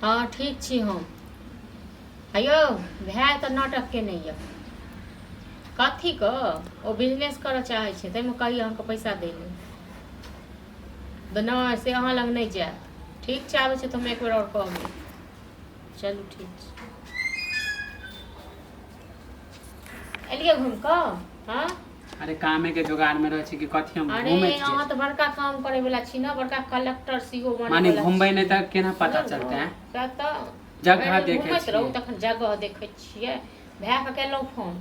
हँ ठीक छी हम। आ यौ भाय तऽ नाटक केने यऽ कथीके ओ बिजनेस करऽ चाहै छै ताहिमे कहैए अहाँके पैसा दै लेल तऽ नहि से अहाँ लग नहि जायत। ठीक छै आबै छै तऽ हम एक बेर आओर कहबै। चलू ठीक छै। एलियै घुमि कऽ? हँ अरे कामे के जोगाड़ में रहै छी कि कथी हम अरे घूमे छियै। अहाँ तऽ बड़का काम करे वाला छी ने, बड़का कलेक्टर सीओ बने माने वाला घूमबै छी। नहि तऽ केना पता बुझलहुँ? चलतै हैं? सएह तऽ जगह भरि दिन देखै घुमैत रहू छियै। तखन जगह देखै छियै। भायके केलहुँ फोन।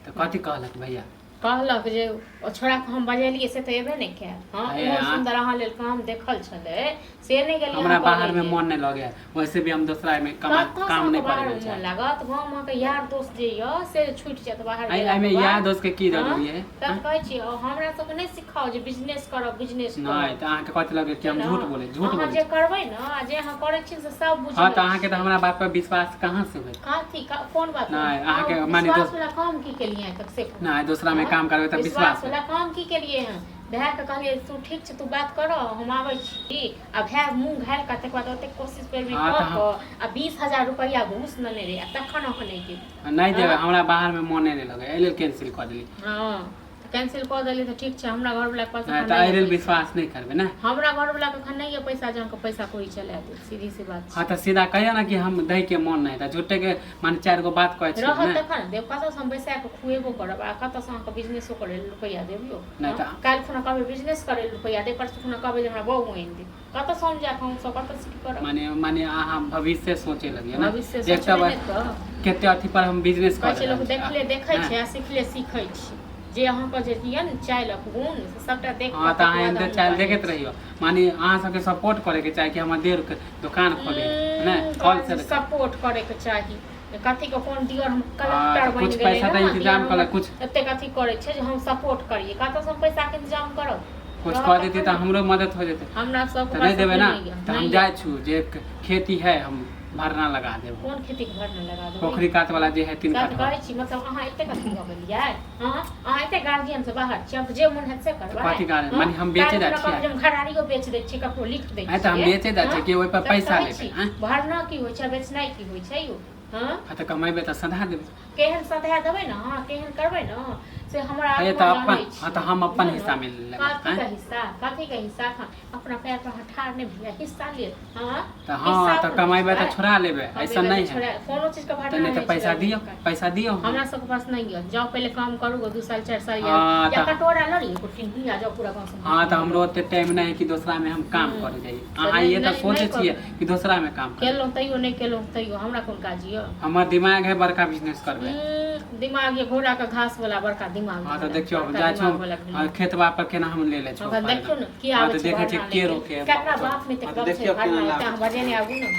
तऽ कथी कहलक भैया? कहलक जे ओ छोड़ाके हम बजेलियै से तऽ एबे नहि कयल। हँ हे ओहन अहाँ सुन्दर अहाँ लेल काम देखल छलै से नहि गेलियै हमरा अहाँ करै बाहर में लेल। मन नहि लगैया, वैसे भी हम दोसरा में कमा कतऽसँ काम अहाँके नहि करे बाहरमे लेल मोन चाहै। लागत? गाँवमे अहाँके यार दोस्त जे यऽ से छुटि जायत बाहर एहि गेलाके एहिमे यार बाद। दोस्त के की हँ जरूरी है? तैँ तऽ कहै छी हमरा सबके नहि सिखाउ जे बिजनेस करब बिजनेस नहि करब। तऽ अहाँके कथी लगै कि हम ने झूठ बोलै झूठ अहाँ बोलै जे छी? करबै ने आ जे अहाँ करै छी से सब हँ बुझल तऽ अहाँके तऽ छै। हमरा बात पर विश्वास कहाँ से होयत? कथी कोन बात? नहि अहाँ अहाँके माने विश्वास दोस वाला काम की केलियै आइ तक से कहू। नहि दोसरा में हँ काम करबै तऽ विश्वास विश्वास वाला होयत। काम की केलियै हँ? भायके कहलियै तू ठीक छै तू बात कर हम आबै छी आ भाय मुँह घालि कऽ तकर बाद ओतेक कोशिश पैरवी हँ कऽ तऽ हम कऽ आ 20,000 रुपैआ घूस लेने रहै आ तखन अहाँ नहि गेलियै। नहि देबै, हँ हमरा बाहर में मोने नहि लगैया एहि लेल कैंसिल कऽ देली। हँ तऽ कैंसिल कऽ देलियै तऽ ठीक छै, हमरा घरवलाके पास नहि एखन तऽ नहि एहि यऽ लेल पैसा। विश्वास नहि करबै ने। हमरा घरवलाके एखन नहि यऽ पैसा जे अहाँके पैसा कौड़ी चला देत, सीधी सी बात हँ छै। तऽ सीधा कहियौ ने कि हम दै के मोन नहि तऽ झूठे के माने चारि गो बात कहै छियै रहत ने। तखन ने देब, कतऽसँ हम बैसा कऽ खुएबो करब आ कतऽसँ अहाँके बिजनेसो करै लेल रुपैआ देब यौ? नहि हँ तऽ काल्हि खुना कहबै बिजनेस करै लेल रुपैआ दे, परसू खुना कहबै जे हमरा बहु आनि दे, कतऽसँ हम जाकऽ हमसब कतऽसँ की करब? माने माने अहाँ भविष्य सोचे लगियै ने। भविष्य एक सोचबै तऽ नहि तऽ कते अथी पर हम बिजनेस कहै कऽ छै लोक रहल छी देखले देखै ने। छै आ सिखले सीखै छै। जे अहाँके जे यऽ ने चालि गुण से सबटा देख हँ कऽ तऽ तकर अहाँ बाद एहन हमहूँ चालि बाजै देखैत छी। रहियौ, माने अहाँ सबके सपोर्ट करैके चाही कि हमर देरके दोकान खोले ने होलसेल। सपोर्ट करैके चाही कथीके? कोन दियर हम हँ कलेक्टर तऽ बनि कुछ गेलै पैसा ने तऽ दियर इंतजाम हमर कऽ कुछ एतेक अथी करै छै जे हम सपोर्ट करियै, कतऽसँ हम पैसाके इंतजाम करब? कुछ रहत कऽ देतै तखन तऽ ने। हमरो मदद हो जेतै। हमरा सबके तऽ नहि पास देबै अखन ने नहि यऽ तऽ हम नहि यऽ। जाइ छु जे खेती है हम भरना लगा देब। कोन खेतीके भरना लगा देबै? पोखरि कात वाला जे है 3 सएह तऽ कठवा। कहै छी, मतलब अहाँ एतेक अथी भऽ गेलियै? हँ अहाँ एतेक गार्जियनसँ बाहर छी, अहाँके जे मोन हैत से तऽ करबै? कथी कारण हँ माने हम बेचे काल्हि जाइ खुना छियै? कहबै जे हम घरारियो बेच दै छियै, ककरो लिख दै आँय तऽ हम छियै। बेचे जाइ हँ छियै कि ओहिपर सएह तऽ पैसा कहै लेबै? छी आँय भरना की होइ छै आ बेचनाइ की होइ छै यौ? हँ हँ तऽ कमेबै तऽ सधा देबै। केहन सधा देबै ने अहाँ, केहन करबै ने से हमरा हे आत्मा तऽ जानै अपन हँ छै। तऽ हम अपन बुझलहुँ? हिस्सा मिल लेबै। कथीके आँय हिस्सा? कथीके हिस्सा? अपना पैर पर अहाँ ठाढ़ नहि भेलियै हिस्सा लेत? हँ तऽ हँ हिस्सा तऽ अपन कमेबै तऽ छै छोड़ा लेबै, ऐसन कमेबै नहि तऽ है। छोड़ा कोनो चीजके तऽ भरना नहि तऽ होइ छै पैसा दियौ, गवर्नमेंटके। पैसा दियौ। हमरा सबके पास नहि यऽ, जाउ पहिले काम करू गो 2 साल 4 साल या हँ या तऽ कटोरा लऽ लिअ एगो टिन्ही आ जाउ पूरा गाँव से हँ भीख तऽ मंगऽ हमरो ओते टाइम नहि है कि दोसरा में हम काम करे जाइए। तऽ अहाँ नहि ये तऽ नहि सोचै नहि छियै करू कि दोसरा में काम करिए। केलहुँ तैयो नहि केलहुँ तैयो हमरा कोन काज यऽ? हमर दिमाग है बड़का बिजनेस करबै। दिमाग ये घोड़ा के घास वाला बड़का दिमाग हँ तऽ भेलै, देखियौ हम बड़का जाइ दिमाग छौ वाला भेलै। खेतबा पर केना हम ले ले छौ ओकरा भरना। देखियौ ने के हँ आबै तऽ छै देखै छियै भरना के लैके, रोके। केकरा बाप में हँ एतेक तऽ दम छै देखियौ भरना केना एते लाबै अहाँ छै। बजेने आबू ने।